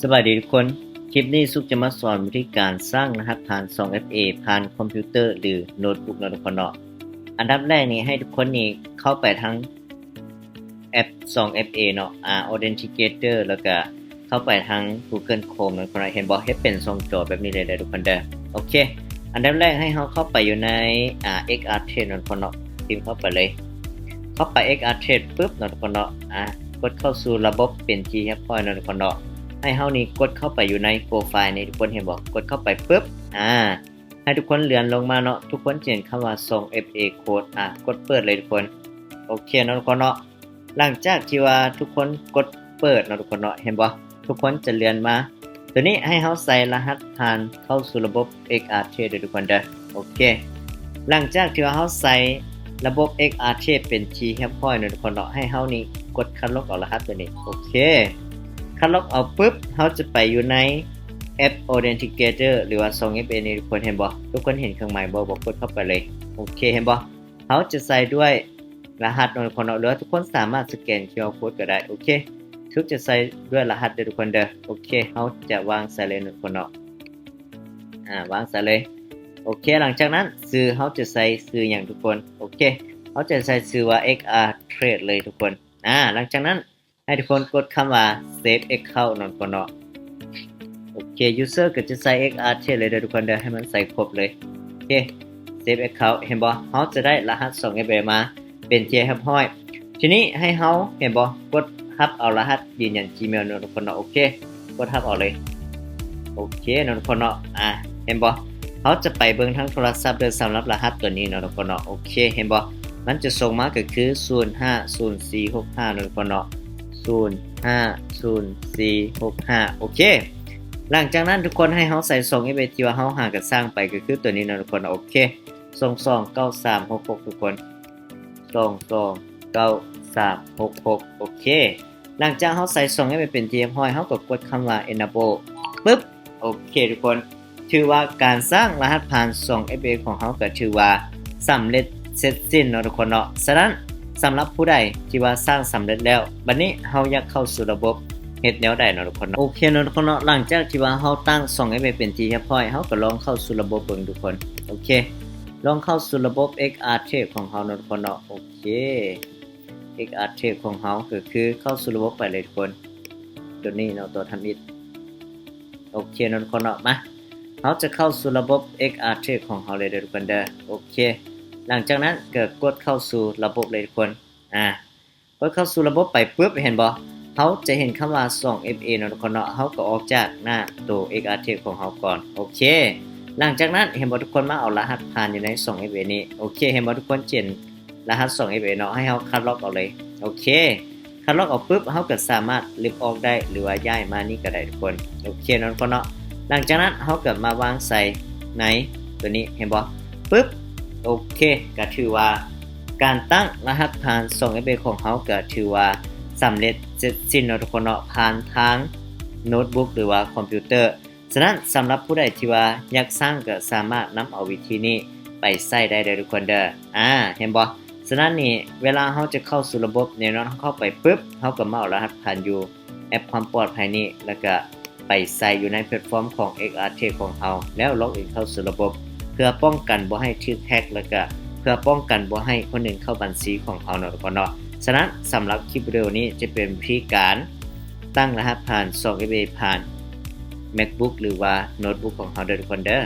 ສະບາຍດີທຸກຄົນ, ຄລິບນີ້ສຸກຈະມາສອນວິທີການສ້າງລະຫັດຜ່ານສອງເອັຟເອ ຜ່ານຄອມພິວເຕີ ຫຼື ໂນ້ດບຸກເນາະທຸກຄົນເນາະ. ອັນດັບແລກນີ້ໃຫ້ທຸກຄົນນີ້ເຂົ້າໄປທາງແອັບສອງເອັຟເອເນາະ ອາ Authenticator ແລ້ວກະເຂົ້າໄປທາງ Google Chrome ເນາະທຸກຄົນເນາະ. ເຫັນບໍ່? ເຮັດເປັນຊ່ອງຈໍແບບນີ້ເລີຍເດີທຸກຄົນເດີ. ໂອເຄ ອັນດັບແລກໃຫ້ເຮົາເຂົ້າໄປຢູ່ໃນ ອາ XR Trade ເນາະທຸກຄົນເນາະ, ພິມເຂົ້າໄປເລີຍ. ເຂົ້າໄປ XR Trade ປຶບເນາະທຸກຄົນເນາະ ອາ ກົດເຂົ້າສູ່ລະບົບເປັນທີ່ຮຽບຮ້ອຍເນາະທຸກຄົນເນາະ. ໃຫ້ເຮົານີ້ກົດເຂົ້າໄປຢູ່ໃນໂປຣໄຟລ໌ນີ້ ທຸກຄົນເຫັນບໍ່? ກົດເຂົ້າໄປປຶບ ອາ ໃຫ້ທຸກຄົນເລື່ອນລົງມາເນາະ, ທຸກຄົນຈະເຫັນຄຳວ່າສອງເອັຟເອ Code ອາ ກົດເປີດເລີຍທຸກຄົນ. ໂອເຄເນາະທຸກຄົນເນາະ, ຫຼັງຈາກທີ່ວ່າທຸກຄົນກົດເປີດເນາະທຸກຄົນເນາະ, ເຫັນບໍ່? ທຸກຄົນຈະເລື່ອນມາ ຕົວນີ້ໃຫ້ເຮົາໃສ່ລະຫັດຜ່ານເຂົ້າສູ່ລະບົບ XR Trade ເດີທຸກຄົນເດີ. ໂອເຄ ຫຼັງຈາກທີ່ວ່າເຮົາໃສ່ລະບົບ XR Trade ເປັນທີ່ຮຽບຮ້ອຍເນາະທຸກຄົນເນາະ, ໃຫ້ເຮົານີ້ກົດຄັດລອກເອົາລະຫັດຕົວນີ້. ໂອເຄ ຄັດລອກເອົາປຶບ ເຮົາຈະໄປຢູ່ໃນແອັບ Authenticator ຫຼືວ່າສອງເອັຟເອນີ້ ທຸກຄົນເຫັນບໍ່? ທຸກຄົນເຫັນເຄື່ອງໝາຍບໍ່? ບໍ່ ກົດເຂົ້າໄປເລີຍ. ໂອເຄ ເຫັນບໍ່? ເຮົາຈະໃສ່ດ້ວຍລະຫັດເນາະທຸກຄົນເນາະ ຫຼືວ່າທຸກຄົນສາມາດສະແກນ QR Code ກໍໄດ້. ໂອເຄ ທຸກຈະໃສ່ດ້ວຍລະຫັດເດີທຸກຄົນເດີ. ໂອເຄ ເຮົາຈະວາງໃສ່ເລີຍເນາະທຸກຄົນເນາະ ອາ ວາງໃສ່ເລີຍ. ໂອເຄ ຫຼັງຈາກນັ້ນຊື່ເຮົາຈະໃສ່ຊື່ຫຍັງທຸກຄົນ? ໂອເຄ ເຮົາຈະໃສ່ຊື່ວ່າ XR Trade ເລີຍທຸກຄົນ. ອາ ຫຼັງຈາກນັ້ນ ໃຫ້ທຸກຄົນກົດຄຳວ່າ Save Account ເນາະທຸກຄົນເນາະ. ໂອເຄ User ກໍຈະໃສ່ XR Trade ເລີຍເດີທຸກຄົນເດີ ໃຫ້ມັນໃສ່ຄົບເລີຍ. ໂອເຄ Save Account ເຫັນບໍ່? ເຮົາຈະໄດ້ລະຫັດສອງເອັຟເອມາເປັນທີ່ຮຽບຮ້ອຍ. ທີນີ້ໃຫ້ເຮົາ ເຫັນບໍ່? ກົດຮັບເອົາລະຫັດຢືນຢັນ Gmail ເນາະທຸກຄົນເນາະ. ໂອເຄ ກົດຮັບເອົາເລີຍ. ໂອເຄເນາະທຸກຄົນເນາະ ອາ ເຫັນບໍ່? ເຮົາຈະໄປເບິ່ງທາງໂທລະສັບເດີ ສຳລັບລະຫັດຕົວນີ້ເນາະທຸກຄົນເນາະ. ໂອເຄ ເຫັນບໍ່? ມັນຈະສົ່ງມາກໍຄື ສູນຫ້າສູນສີ່ຫົກຫ້າ ເນາະທຸກຄົນເນາະ ສູນຫ້າສູນສີ່ຫົກຫ້າ. ໂອເຄ ຫຼັງຈາກນັ້ນທຸກຄົນໃຫ້ເຮົາໃສ່ສອງເອັຟເອທີ່ວ່າເຮົາຫາກະສ້າງໄປ ກໍຄືຕົວນີ້ເນາະທຸກຄົນເນາະ. ໂອເຄ ສອງສອງເກົ້າສາມຫົກຫົກ ທຸກຄົນ ສອງສອງເກົ້າສາມຫົກຫົກ. ໂອເຄ ຫຼັງຈາກເຮົາໃສ່ສອງເອັຟເອເປັນທີ່ຮຽບຮ້ອຍ ເຮົາກໍກົດຄຳວ່າ Enable ປຶບ. ໂອເຄທຸກຄົນ ຖືວ່າການສ້າງລະຫັດຜ່ານສອງເອັຟເອຂອງເຮົາກໍຖືວ່າສຳເລັດເສັດສິ້ນເນາະທຸກຄົນເນາະ. ສະນັ້ນ ສຳລັບຜູ້ໃດທີ່ວ່າສ້າງສຳເລັດແລ້ວ ບັດນີ້ເຮົາຢາກເຂົ້າສູ່ລະບົບ ເຮັດແນວໃດເນາະທຸກຄົນເນາະ? ໂອເຄເນາະທຸກຄົນເນາະ ຫຼັງຈາກທີ່ວ່າເຮົາຕັ້ງສອງເອັຟເອເປັນທີ່ຮຽບຮ້ອຍ ເຮົາກໍລອງເຂົ້າສູ່ລະບົບເບິ່ງທຸກຄົນ. ໂອເຄ ລອງເຂົ້າສູ່ລະບົບ XR Trade ຂອງເຮົາເນາະທຸກຄົນເນາະ. ໂອເຄ XR Trade ຂອງເຮົາກໍຄືເຂົ້າສູ່ລະບົບໄປເລີຍທຸກຄົນ ຕົວນີ້ເນາະ ຕົວທຳອິດ. ໂອເຄເນາະທຸກຄົນເນາະ ມາ ເຮົາຈະເຂົ້າສູ່ລະບົບ XR Trade ຂອງເຮົາເລີຍເດີທຸກຄົນເດີ. ໂອເຄ ຫຼັງຈາກນັ້ນກໍກົດເຂົ້າສູ່ລະບົບເລີຍທຸກຄົນ. ອາ ກົດເຂົ້າສູ່ລະບົບໄປປຶບ ເຫັນບໍ່? ເຮົາຈະເຫັນຄຳວ່າສອງເອັຟເອເນາະທຸກຄົນເນາະ ເຮົາກໍອອກຈາກໜ້າໂຕ XR Trade ຂອງເຮົາກ່ອນ. ໂອເຄ ຫຼັງຈາກນັ້ນເຫັນບໍ່ທຸກຄົນ ມາເອົາລະຫັດຜ່ານຢູ່ໃນສອງເອັຟເອນີ້. ໂອເຄ ເຫັນບໍ່ທຸກຄົນ ຈະເຫັນລະຫັດສອງເອັຟເອເນາະ ໃຫ້ເຮົາຄັດລອກເອົາເລີຍ. ໂອເຄ ຄັດລອກອອກປຶບ ເຮົາກໍສາມາດລຶບອອກໄດ້ ຫຼືວ່າຍ້າຍມານີ້ກໍໄດ້ທຸກຄົນ. ໂອເຄເນາະທຸກຄົນເນາະ ຫຼັງຈາກນັ້ນເຮົາກໍມາວາງໃສ່ໃນຕົວນີ້ ເຫັນບໍ່? ປຶບ ໂອເຄ ກໍຖືວ່າການຕັ້ງລະຫັດຜ່ານສອງເອັຟເອຂອງເຮົາກໍຖືວ່າສຳເລັດເສັດສິ້ນເນາະທຸກຄົນເນາະ ຜ່ານທາງໂນ້ດບຸກ ຫຼືວ່າຄອມພິວເຕີ. ສະນັ້ນ ສຳລັບຜູ້ໃດທີ່ວ່າຢາກສ້າງ ກໍສາມາດນຳເອົາວິທີນີ້ໄປໃຊ້ໄດ້ເດີທຸກຄົນເດີ. ອາ ເຫັນບໍ່? ສະນັ້ນນີ້ ເວລາເຮົາຈະເຂົ້າສູ່ລະບົບ ແນ່ນອນ ເຮົາເຂົ້າໄປປຶບ ເຮົາກໍມາເອົາລະຫັດຜ່ານຢູ່ແອັບຄວາມປອດໄພນີ້ ແລ້ວກໍໄປໃສ່ຢູ່ໃນແພລດຟອມຂອງ XR Trade ຂອງເຮົາ ແລ້ວລັອກອິນເຂົ້າສູ່ລະບົບ ເພື່ອປ້ອງກັນບໍ່ໃຫ້ຖືກແຮັກ ແລ້ວກໍເພື່ອປ້ອງກັນບໍ່ໃຫ້ຄົນອື່ນເຂົ້າບັນຊີຂອງເຮົາເນາະທຸກຄົນເນາະ. ສະນັ້ນ ສຳລັບຄລິບວິດີໂອນີ້ຈະເປັນວິທີການ ຕັ້ງລະຫັດຜ່ານສອງເອັຟເອຜ່ານ MacBook ຫຼືວ່າໂນ້ດບຸກຂອງເຮົາເດີທຸກຄົນເດີ.